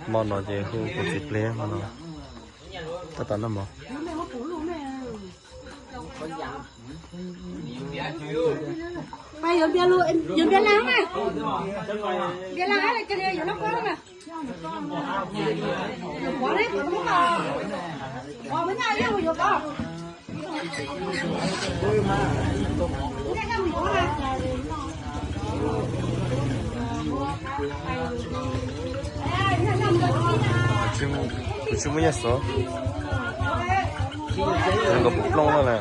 Hmo no ces hu kuv txiv plig hmo no. Tab tom noj mov. Kuv tsis muaj nyiaj xov. Nws nkaus puv plooj no na.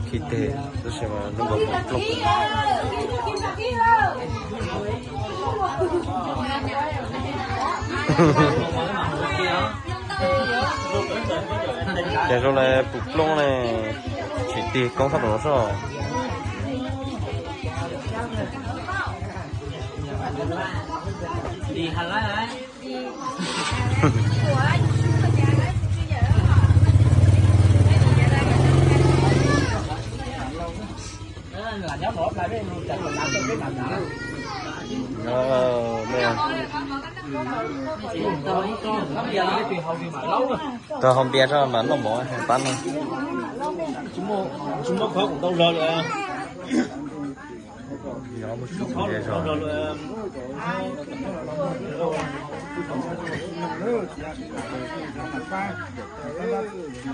Khi teg, tab sis mas nws nkaus puv plooj. Ces zoo li puv plooj ne, tsis tig koob txhob rau no soj. Tau hau npias tso mas noj mov pab no. Nyob muaj tsis ze zog.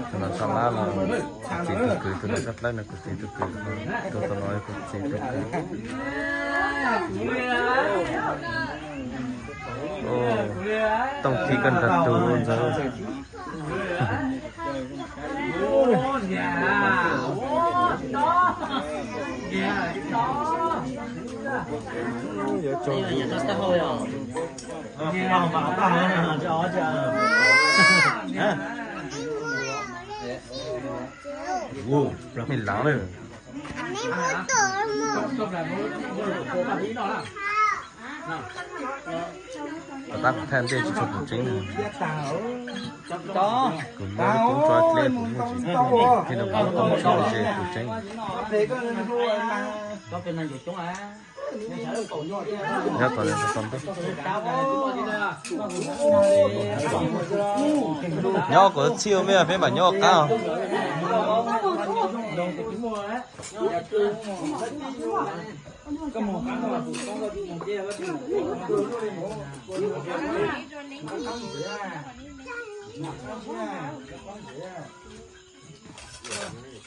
Tus no sab lab no kuv txiv tus kwv, tus no sab dlawb no kuv txiv tus kwv, tus no kuv txiv tus kwv. Tooj thib koj nrog tus ntxawg. Me lav lawm. Tab kuv thaij ntej tsis tshua kuv tseeb. Kuv muab lub koob tso dleb kuv muaj tsis, thiaj li muab lub koob tso ze kuv tseeb. Nyob tom, tom ntej. Nyob kuv txhij me peb mam nyob qab.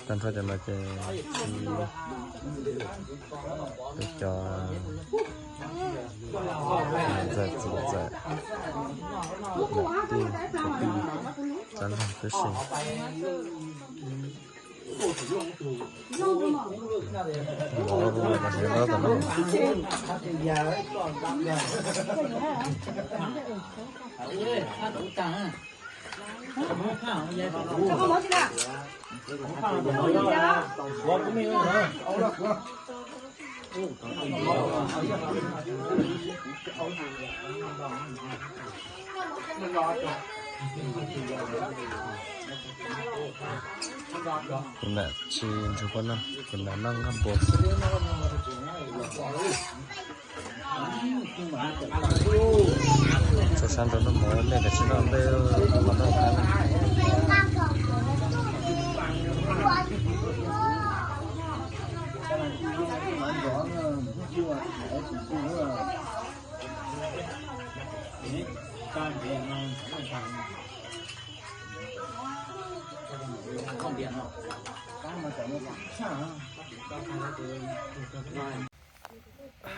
Tag nrho cov no ces peb cov ntxawm txiv ntxawm, niam tij kwv tij, txhua leej peb si. Kuv nam tsis ntsug poj no, kuv nam noj nqaj npua xwb. Tso sab nrau noj mov, nej kav tsij noj ntej, kuv mam noj qab na.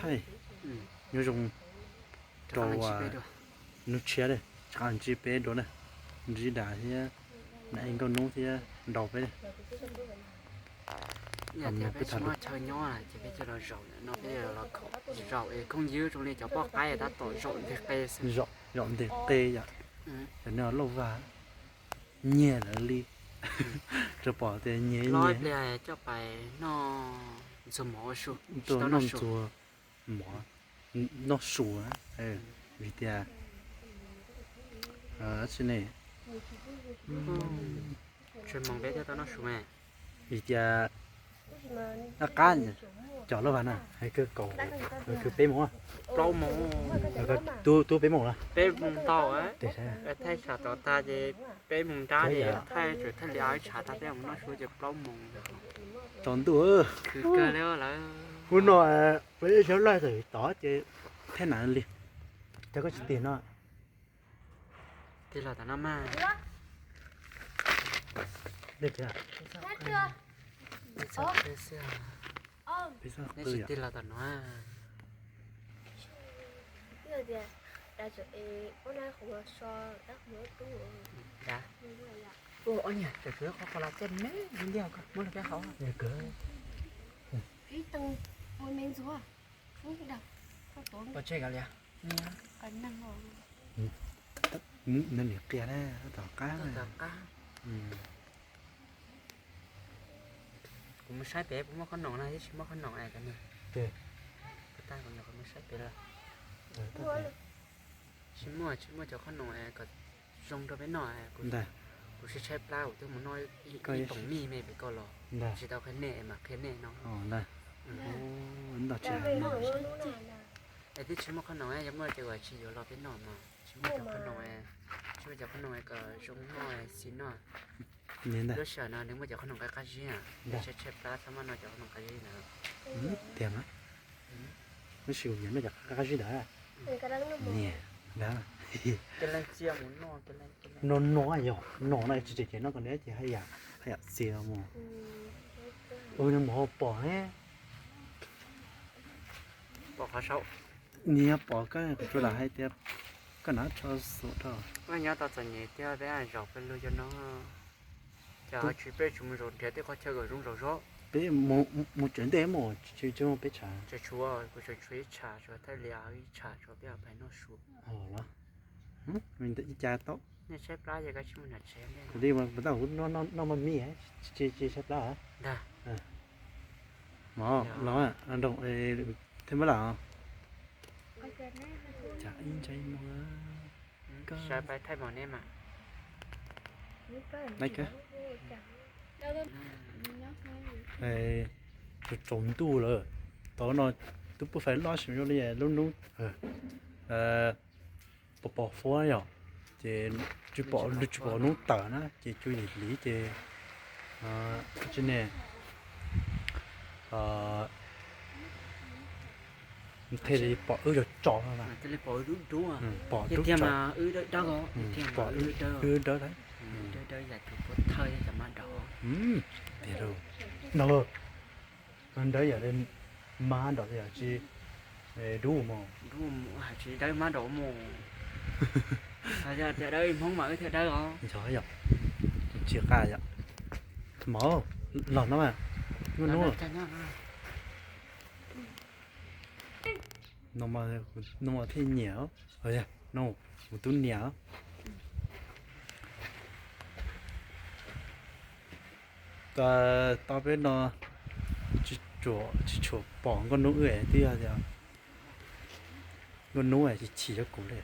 Hais, nyob zoo rau hnub tshiab, tsis qab ntsib peb dua na, ntsib Dam thiab Nam Nkauj Nub thiab nrau peb. Peb tham lus, peb los zaum no, peb los zaum es koob ywb zoo li cov poj qaib tab tom zaum nteg qe xwb. Zaum nteg qe yom. Cov no lauj vag nyiag lawv li. Rau pom tias nyiag nyiag. Pliag coj pais noj ntxuag mov, tuaj noj ntxuag mov, noj su, vim tias, tsis ne, vim tias noj qab, Cov loj vas na, hais kawg kaum, kawg peb moos. Plaub moos. Tub, tub peb moos na. Peb moos tau. Thaij tsam rov tag ces peb moos nrab ces thaij, thaij li ib tshav tag peb moos noj su ces plaub moos. Tsaus ntuj. Khwv kawg li lawm. Hnub no peb xyov laij tawm tod ces thaij na li. Cov koj tsis tig no. Tig los tom no mas. Neb tsis tig los tom no. Ua niam, tseem tshuav qhov qos las tej me li ntawd, muab los peb haus. Pov tseg kav liam. Nws niam qia na, tom qab. Kuv mus saib pem puas muaj qhob noom no, tab sis muaj qhob noom es kuv mus saib pem lawm. Tsis muaj, tsis muaj cov qhob noom es kom zoo rau peb noj. Kuv sib tshaib plab kuv twb mus noj ib poom mij me pem ko los tsis tau qhia nej mas qhia nej no. Es twb tsis muaj qhob noom, yog muaj ces kuv tsis yuav los peb noj mas tsis muaj cov qhob noom, tsis muaj cov qhob noom kom zoo noj xis noj. Lub sij hawm no nws muaj cov qhob noom qab qab zib, tshaib tshaib plab txhob maj noj cov qhob noom qab zib ntawd. Tiag mas, tab sis kuv nyiam noj cov qab qab zib ntawd. Niam, no no yog no no tsis tseem ces noj ko neb ces haj yam, haj yam txias mus. Ua nws mus hauv pom ne. Pom qhov saum. Nws yog pom koj, kuv tsuas lam hais tias koj nav tsho xum rau. Nyob tau txom nyem tiag peb zaum peb lug cov no. Ces tsis peb tsis mus zaum nrhiav tej qhov chaw kom zoo zaum zog. Peb mus tsev ntej mus tsis mus peb tshav. Tseem tshuav, kuv tseem tshuav ib tshav, tshuav thawj lias ib tshav, tshuav peb pais noj su. Ib ca tau. Nej tshaib plab ces kav tsij mus nram tsev ntej. Kuv li mas kuv tau noj maj mij, tsis tshaib plab. Ntag. Mov los nroo thiab npab lam. Cas ib ntsais muag. Sawv pais thaij mom nej mas. Tsaus ntuj lawm, tau no twb pub fais loj sim zoo li lub hnub pos pos huab yom, ces tsis pom, tsis pom hnub tawm na ces cuaj yim hlis ces tsis ne thiaj li pom wb zog tso no. Pom dub, pom wb dawb dawb. Tiag lauj, no dawb yam li mab nrov yam tsis dub mos. Tsis dawb mab nrov mos. Tias dawb Hmoob mas wb thiaj dawb os. Yog yom, tsis qaj yom. Mov los no mas, no no thiaj nyiam, no kuv tub niam. Tau peb no tsis tshua pom nkauj hnub wb twb yog tias nkauj hnub tsis chim rau kuv li.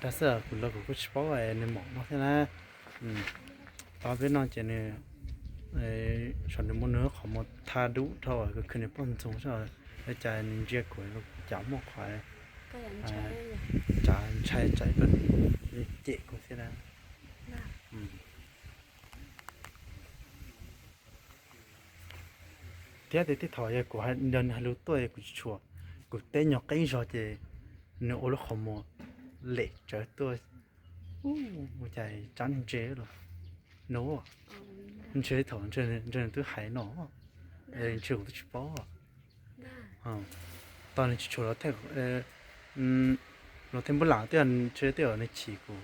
Tab sis kuv los kuv kuj tsis paub nws mom no thiab na. Tau peb no ces nws, saum nws muaj nws qhov muag thaj dub dhau, kuv khwv nws poj ntxoog xwb, cas nws ntsia kuv cas muaj qhov tsav ntshai tsam ib pliag nws cem kuv thiab na. Thiab tias tej thaum yog kuv nrog nws hais lus tuaj kuv tsis tshua, kuv teb nyog qeeb zog ces nws ua lub qhov muag lem tsawv tuaj, ua cas tsab ntse los no, ntshe thaum ntshe nws twb hais no, ntshe kuv twb tsis paub. Tau nws tsis tshua los, los thiaj npub lam twb ntshe twb nws chim kuv.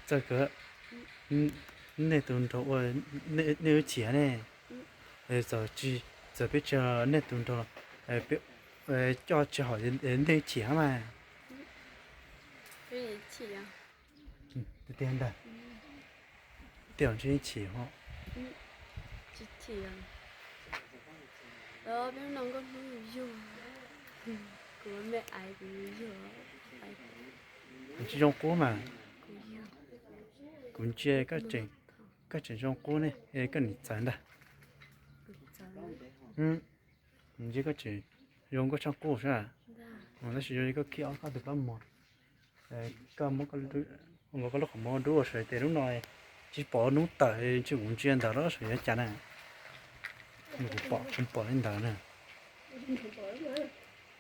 Txawm kawg, nej tus nraug ua, nej wb chim ne, txawm tsis, txawm peb tsis, nej tus nraug coj tsis haum nej wb chim mas. Tiag ntag. Tej zaum ntshe yeej chim ho. Peb no nkauj hnub yug, kuv me aiv kuv yug, aiv Tsis zoo qub mas. Kuv ntsia koj tseem zoo qub ne, koj nim txawv ntag. Ntsia koj tseem zoo nkauj tshaj qub sab. Tab sis zoo li koj khi ob koj tus kab mos, koj muab koj lub qhov muag dub ua sav tes lub no, tsis pom hnub tawm tsis mus ntsia ntawd los sav yuav cas na. Kuv pom, kuv pom li ntawd na.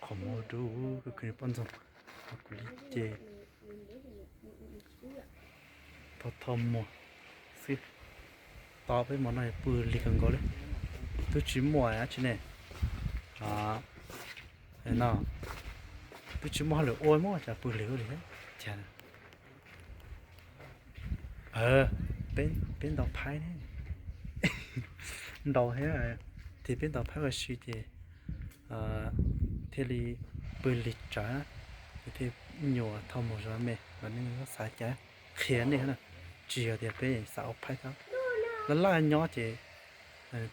Qhov muag dub, koj khwv nws poj ntxoog, kuv li ces tho tho muag xwb. Tau peb hmo no pw lig kawg nkaus li. Twb tsis muaj dab tsi ne. No, twb tsis muaj hauj lwm ua muab cas pw lig li thiab. Cas peb ntaus phaib ne, ntaus thiab, ces peb ntaus phaib ua si ces thiaj li pw lig tsawv, thiaj nyuam tho mus zov me los nej xav cas qhia nej na. Tsis yog tias peb xav ua phaib thiab, laj laj nyob ces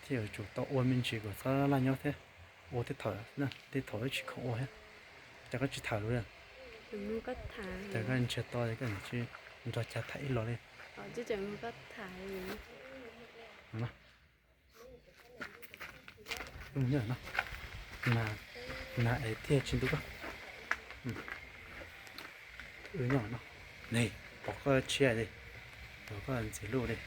thiaj yuav tsum tau ua me ntsis kom txhob laj laj nyob thiab. Ua tej thaum, tej thaum tsis khoom ua thiab. Cas koj tsis tham lus li? Cas koj ntsiag to, koj tsis nrog cas tham ib los li? Nag es thiaj tsis ntuj koj. Wb nyob no, ne, pom koj tshiab li, pom koj ntxiv luj li.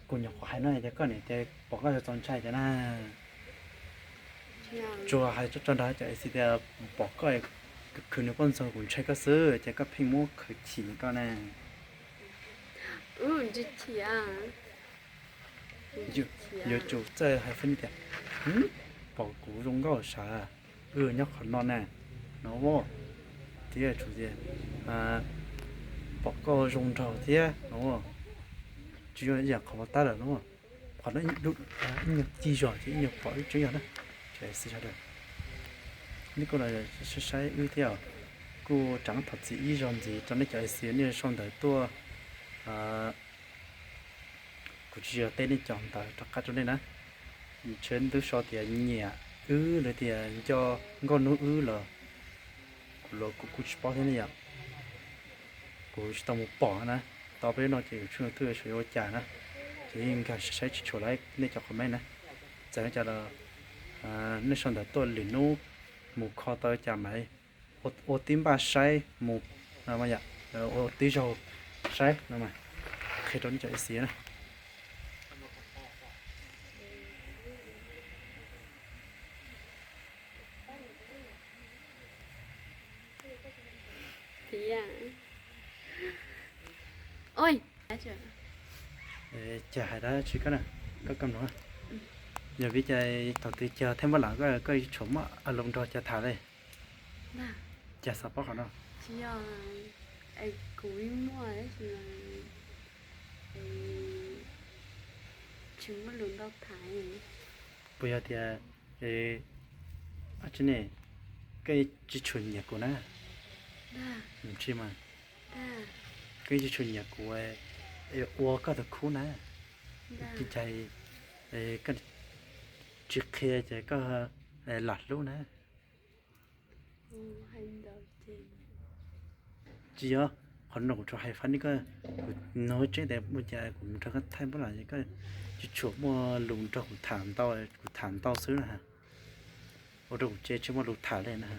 Kuv nyuam qhuav hais no tias koj niam tias pom koj txaus ntshai tias na. Tsuas hais tso nrog cov ej xis tias pom koj khwv nws poj ntxoog kuv ntshai koj xwb ces koj pheej muab khwv chim koj na. Yuav tsum txawj hais fab tias, pom kuv zoo nkauj sav, wb nyob qhov no na, no, thiab tsum tias pom koj zoo nraug thiab no, tsis yog ib yam qhov tab lawm no. Qhov no ib nyuag cig zog ces ib nyuag pom wb tseeb yog na. Cov ej xis sawv daws, nej kuj los saib saib wb thiab os. Kuj rov qab thov txim ib zaug ntxiv rau nej cov ej xis nej sau ntawv tuaj. Kuv tsis yog teb nej cov ntawv rov qab rau nej na. Ntshe twb sau tias nyiam wb los tias nco nkauj hnub wb los, kuv los kuv kuj tsis paub thiab ne yom. Kuv tsis tau mus pom na, tau peb no ces kuv tsis tau twb yuav ua cas na. Ces yeej nkag saib tsis tshua lawm nej cov comment na. Txawm li cas los nej sau ntawv tuaj lwm hnub mus kho tau cas mas ua tib npaj saib mus, ua tib zaug saib no mas qhia rau nej cov ej xis na. Cas hais dab tsi koj na, koj koj mloog. Yog vim cas thaum twg cas Thaij Npauj Lam koj yuav tsum muaj a loo nrog cas tham li? Cas xav paub qhov no? Puas yog tias, tsi ne, koj tsis tshua nyiam kuv na? Tsis mas, koj tsis tshua nyiam kuv ua koj tus khub na, cas koj tsis qhia ces koj lam hlub na. Tsis yog, qhov no kuv tsuas hais fab li koj, kuv nug tseeb tias ua cas kuv nrog koj Thaij Npauj Lam koj tsis tshua muaj lus nrog kuv tham ntau, kuv tham ntau xwb na. Ua rau kuv ces tsis muaj lus tham li na.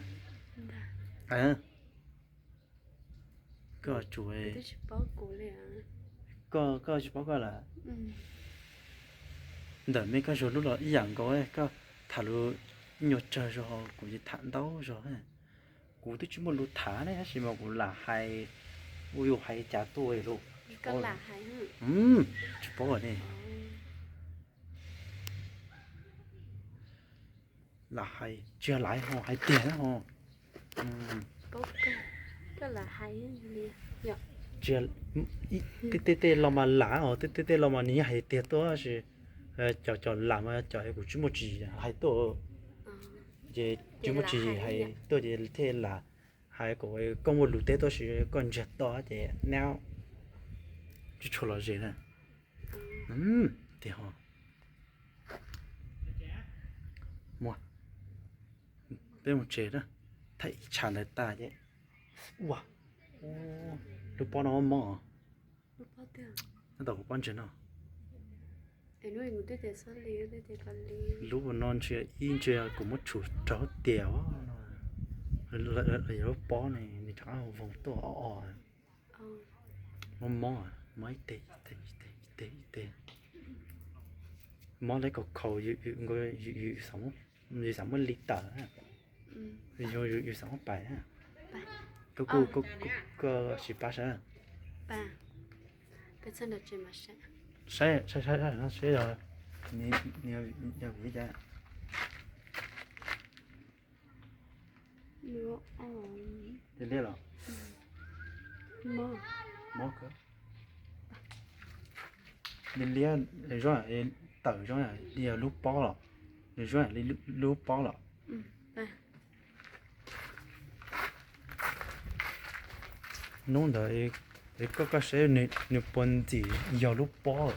Koj tsuas, koj, koj tsis paub koj lawm. Ntawm me koj zug lub los ib yam nkaus, koj tham lus nyuag tsawg zog, kuv ces tham ntau zog. Kuv twb tsis muaj lus tham ne tab sis mas kuv lam hais, kuv yus hais cas tuaj lus. Tsis paub ne. Lam hais, tsis yog lam hais ho, hais tiag na ho. Tsis, tej tej los mas lam os, tej tej los mas nws yeej hais tiag tuaj tab sis cov cov lam mas cov kuv tsis muaj tswv yim hais tuaj, ces tsis muaj tswv yim hais tuaj ces thiaj lam hais kom koj muaj lus teb tuaj sis koj ntsiag to ces neb tsis tshua lom zem na. Tiag ho. Muaj, Peb mus tsev na, thaij ib tshav ntawd tas ces, ua, lub pob no mob os. Tab tom kuv pob ntseg no. Lub no ntsia ib ntsia kuv muab tshum raug tias, lawv yog lub pob ne, nws rov qab voos tuaj o o. Mob mob, mob ib teg ib teg ib teg ib teg ib teg. Mob lawv kaus khaus, yus xav muab li tawm, yus xav muab pais. Koj kuj, koj siv pab saib. Saib, saib, saib, saib yog, yog vim li cas. Liab liab los? Mob kawg. Liab liab zoo, tawm zoo li lub pob los, zoo li lub pob los. Hnub ntawd koj, koj saib nws puas ntxim yog lub pob.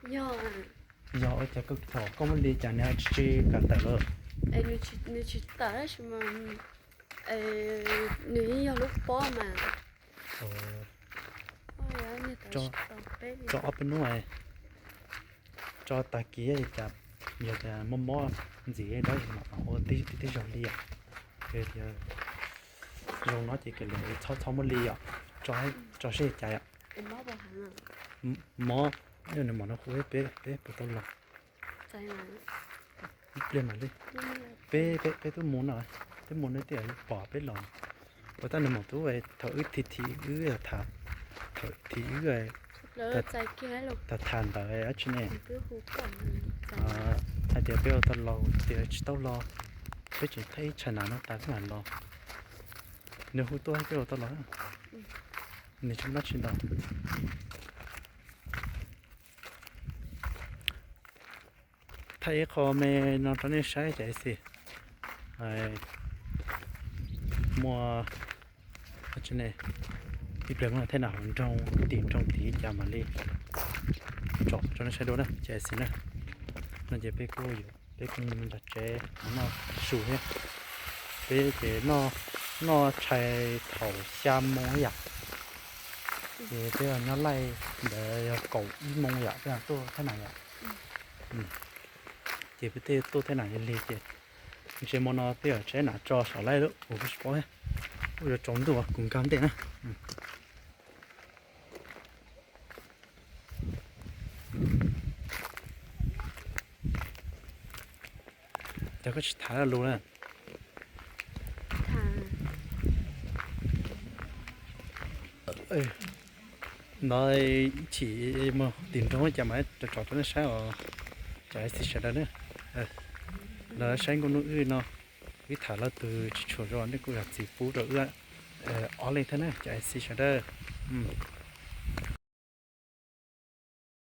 Yog ua cas koj, thaum koj muab li cas nws tsis kam tawm lawm? Nws tsis tawm tab sis mas nws yeej yog lub pob mas. Tso ob peb hnub, tso tag kis cas, yog tias mob mob ntxim dab tsi mam ua tib tib zaug li yom. Ces tias zoo no ces kawg txhob, txhob muab li yom, tso seb cas yom. Mob, nws mam no hu peb, peb puas tau los. Ib pliag mam li. Peb, peb twb mus no, twb mus no twb pom peb los. Ua tab nws mam tub thaum wb thi thi wb tham, thaum thi wb tham tham ntawd dab tsi ne. Hais tias peb ua tau los tias tsis tau los, peb tseem thaij ib tshav nas no tas peb mam los. Nws hu tuaj peb ua tau los, nws tsis muaj dab tsi ntau. Thaij ib qho me no rau nej saib cas xwb. Muaj, ib pliag muaj thaij nas hauv nroog, tim nroog tim cas mam li tso rau nej saib dua na cas xwb na. No ces peb kuj, peb kuj nram tsev noj su thiab. Peb ces noj tshais thaum xya moo yom. Ces peb nyob laij ntawd yog kaum ib moo yom peb tuaj thaij nas yom. Ces peb tej tuaj thaij nas lig lig ces ntshe mo no peb yuav tsaib nas tso saum laij lawm kuv tsis paub thiab. Kuj yuav tsaus ntuj kuv nkag ntej na. Cas koj tsis tham lus na? Ntawd ib chim mus tim nroog cas mas tso tso rau nej saib os. Cov xis sawv daws na, lawv saib nkauj hnub wb no, wb tham lawv tus tsis tshua zoo nej kuj zam txim pub rau wb ob leeg thiab na cov xis sawv daws.